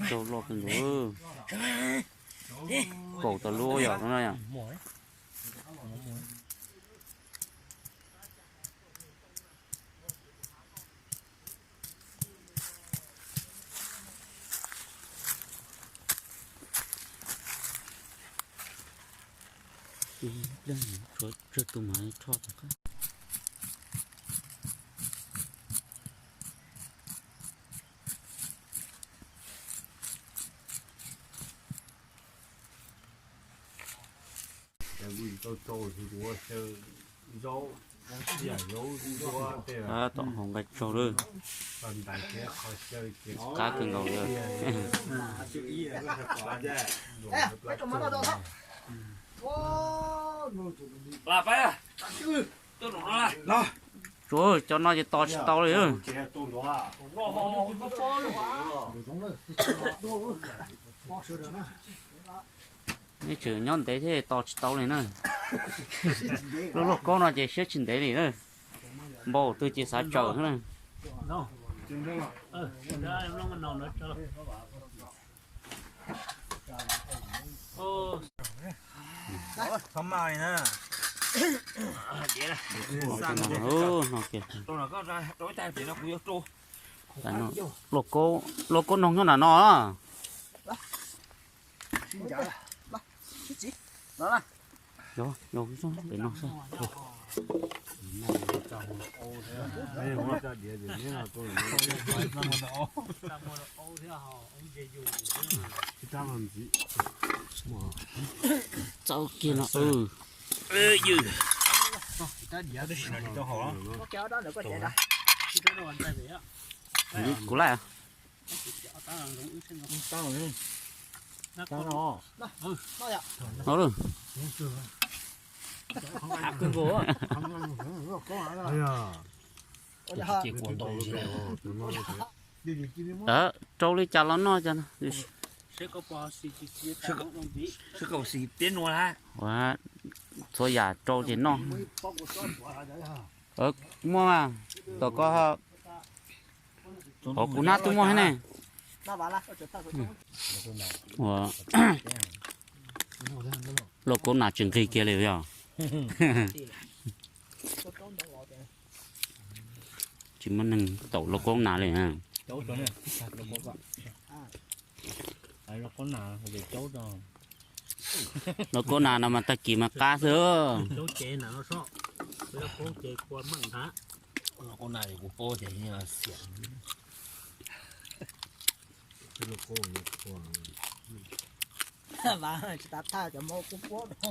Rau loj kawg nkaus. Kaum tau lub yom no yom. Tshuav tsawg tus mas rho tom qab. Tom hauv nqaij tsaug lawm. Qab kawg nkaus li. Tsuav cov no ces tos tsis tau li. Neb tseem nyob ntev thiab tos tsis tau li na. Lub lauj kaub no ces siab tsis ntev li na. Npau twg ces xav tsawm na. Lauj kaub, lauj kaub noog nyob nram no. Yog, yog pem no xwb. Txaus kiag no. Kuv laij. Rau li cas los noj cas. Txhua yam rau ces noj. Muaj mas, tom ko, hauv kuv hnab twb muaj thiab ne. Ua, lauj kaub nas tsis nqig kiag li yog. Tsis muaj neeg taum lauj kaub nas li. Lauj kaub nas no mas tag kis mas qab xwb.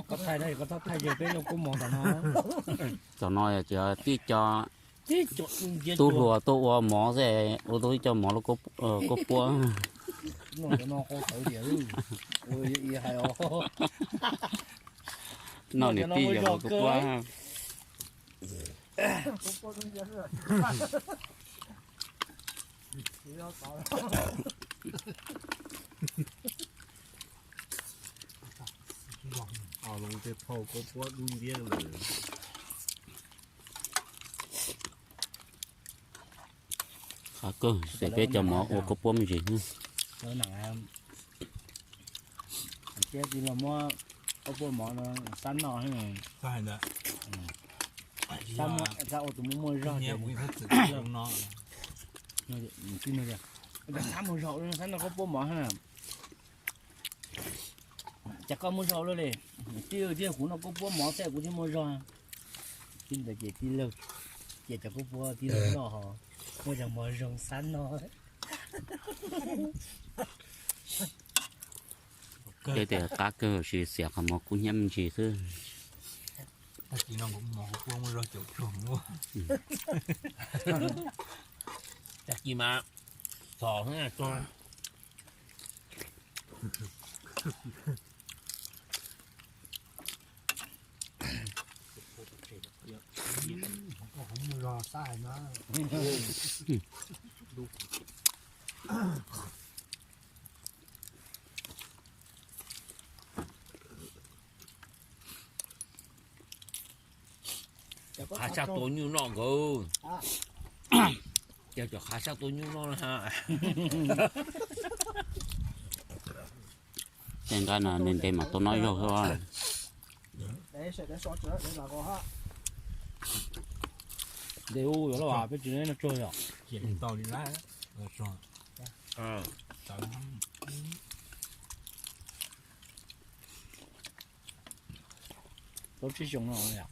Koj thaij no, koj thaij ces peb lauj kaub mov tom no. Tom no ces tib co tub hluas tuaj ua mov xwb, ua tau ib co mov lauj kaub puab. Noj niam tij yog lauj kaub puab. Qab kawg, xav peb cov mov ua kauj puab me ntsis. Ua tus muaj muaj zog. Xab muaj zog, xab no kauj puab mov. Cas koj muaj zog luaj li? Tij, tij kuv noj kauj puab mov xwb kuv thiaj muaj zog. Tij ntawd ces tij laug, ces cov kauj puab tij laug noj ho muaj cov mov zoo xab no. Ces tias qab kawg, tab sis xiam qhov mov kub hnyiab me ntsis xwb. Tag kis mas txhom xwb. Qhav sab tua nyuj noj nkawd. Cov qhav sab tua nyuj noj na. Tej nqaij no ntev ntev mas tua noj zaug xwb. Ntev ub yuav loj peb tsis noj tsuag yom. Plaub tsib xyoo no yom.